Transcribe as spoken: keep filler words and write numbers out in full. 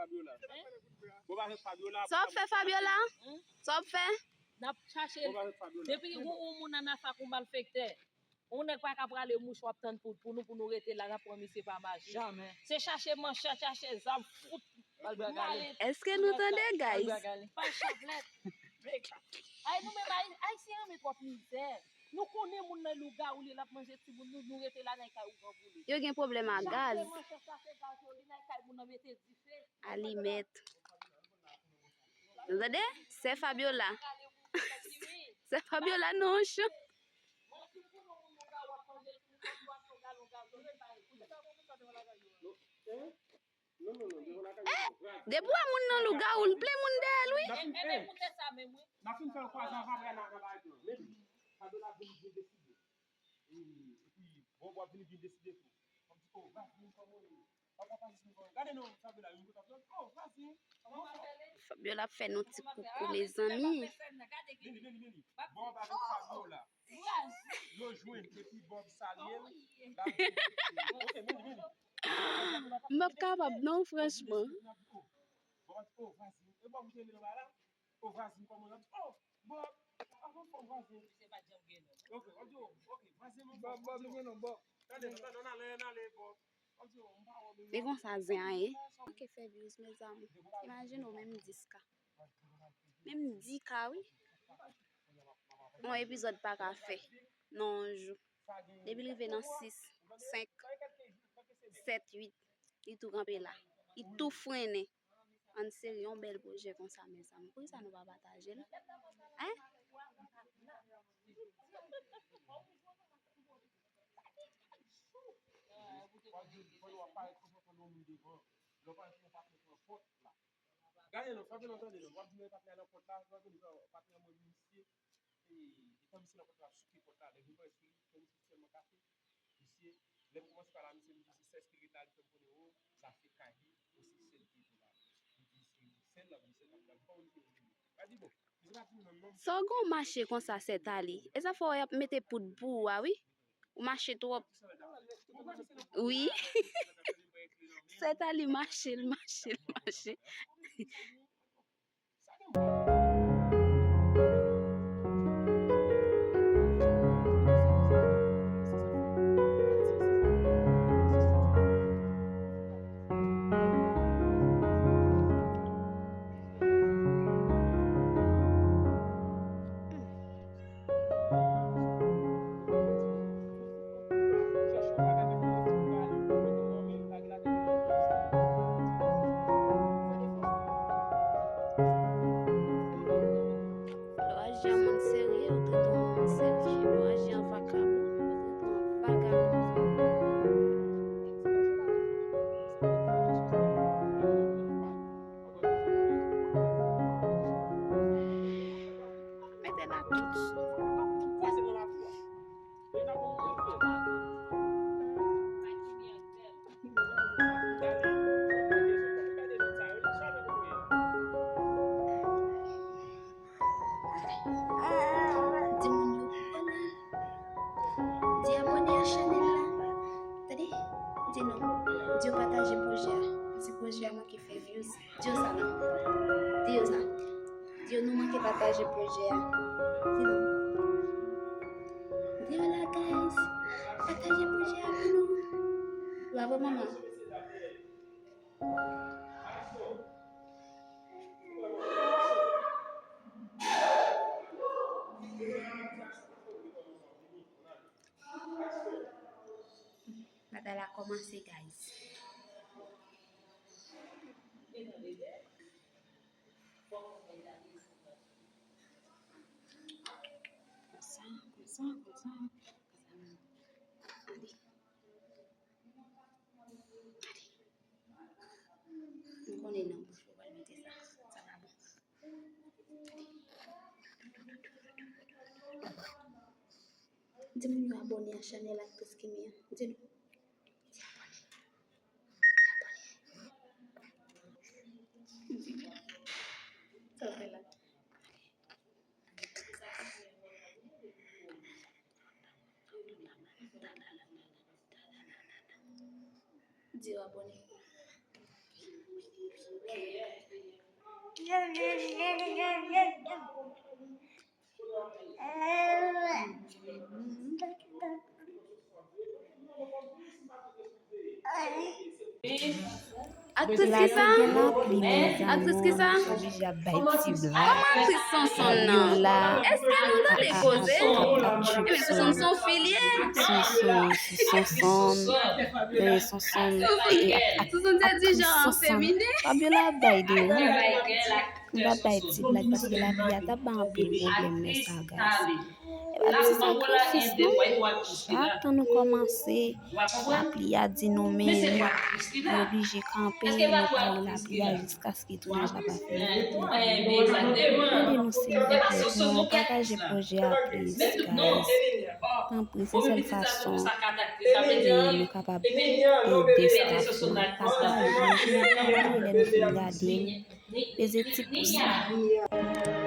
Sa w ap fè, Fabiola? Sa w ap fè? N ap chache l. Depi yon, yon moun nan afè ak yon malfektè, yon nèg pa ka prale mouch w ap tann pou, pou nou, pou nou rete la, n ap pran misye pa maji. Se chache manchèt, chache zam, fout. Èske nou tande, guys? Pa chaplèt. Ay, nou menm Ay-, Ayisyen renmen twòp mizè. Nou konnen moun nan lougawou li, l ap manje timoun nou, nou rete la nan kay ougan pou li. Yo gen pwoblèm ak gaz. Chache manchèt, chache gaz, yo li nan kay moun nan mete dife. Alimèt. Tande? Sè Fabiola. Sè Fabiola non chan. Eh, depi w wè moun nan lougawou, l plen moun dèyè l, wi. N a fin fè l kwaze anvan apre nan, nan bagay yo. Men Fabiola vin, vin deside. E, epi, bon, w ap vin, vin deside tou. Kòm di, oh, va vin kòman w ye. Papa pa jis nou kòman. Gade non, Fabiola, yon kote ap, oh, vwazen. Fabiola ap fè nou ti koukou, mezanmi. Vini, vini, vini. Bon, pa gen Fabiola. Yo jwenn epi Bob salye l. Ok, meni, meni. M p ap kapab non, franchman. Bob ap di, oh, vwazen. E Bob ou te rele nan bagay la? Oh, vwazen, kòman l ap di, oh, Bob, avan fò vwazen. Ok, w ap di, oh, ok, vwazen, non, Bob, Bob, non, Bob. Tande, tande, n ale, n ale, Bob. W ap di, oh, m pa wè, men. E konsa zen an ye. Manke fè views, mezanmi. Imajine w, menm dis K. Menm dis K, wi. Yon epizòd pa ka fè nan yon jou. Depi l rive nan sis, senk, sèt, uit, li tou kanpe la. Li tou frennen. Ann seri yon bèl pwojè konsa, mezanmi. Poukisa nou pa pataje l? Hein? Gade non, fè nou tande non. W ap di mwen patnè nan kont la, w ap di patnè mwen misye, e, e tan misye nan kont la, ap souke kont la, lè vin pran sou li, fè misye sèlman kafe. Misye, lè m kòmanse pale a misye, m di se sè Spirit la, li fè m konnen, o, sa se kay li, o se sè l ki tou la. Li di se sè l, l ap di sè l, l ap di pa misye, misye. Gade bon, misye pa di m non, non. Sa w gen w mache konsa, sè Tali? E sa fè w ap mete poud pou ou a, wi. Ou mache twòp. Wi. Sè Tali mache, l mache, l mache. Lè w aji an moun serye, yo trete w an moun serye. Lè w aji an vakabon, yo trete w an vakabon. Mete la tout. Di moun yo abòne. Di abòne a chanèl la. Tande? Di non. Di yo pataje pwojè a. Paske pwojè a manke fè views. Di yo sa non. Di yo sa. Di yo nou manke pataje pwojè a. Di non. Di yo la, guys. Pataje pwojè a pou nou. Wa vre manman. Batay la kòmanse, guys. Konsa, konsa, konsa. Ale. Ale. M konnen nan bouch ou pral mete sa. Sa pa bon. Di moun yo abòne a chanèl ak Prince Kimi an. Di nou. Di abòne. Di abòne. Sa w fè la? Di yo abòne. Aktris ki sa? Aktris ki sa? Kòman aktris Sonson nan? Èske nou tande koze? Ebyen, Sonson se yon fi l ye. Sonson, Sonson, Sonson, Sonson se di jan feminen. Fabiola ap bay de ou. M pa bay ti blag paske lapli a t ap bay anpil pwoblèm lè sa, guys. E pa ti sakrifis non. Chak tan nou kòmanse, lapli a di nou men nou, nou oblije kanpe, nou pale lapli a jiskaske tounaj la pa fini. Mande nou silvouplè pou nou pataje pwojè a plis, guys. Tanpri, se sèl fason nou kapab ede staff nou. Pataje, lè nou fin gade l, peze ti pous la.